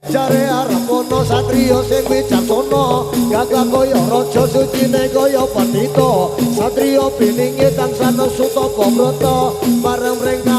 Jare arep ana satriya sing wicaksana, gagah kaya raja, sucine kaya pandhita. Satriya biningi tansah nesu tapa brata, bareng mring.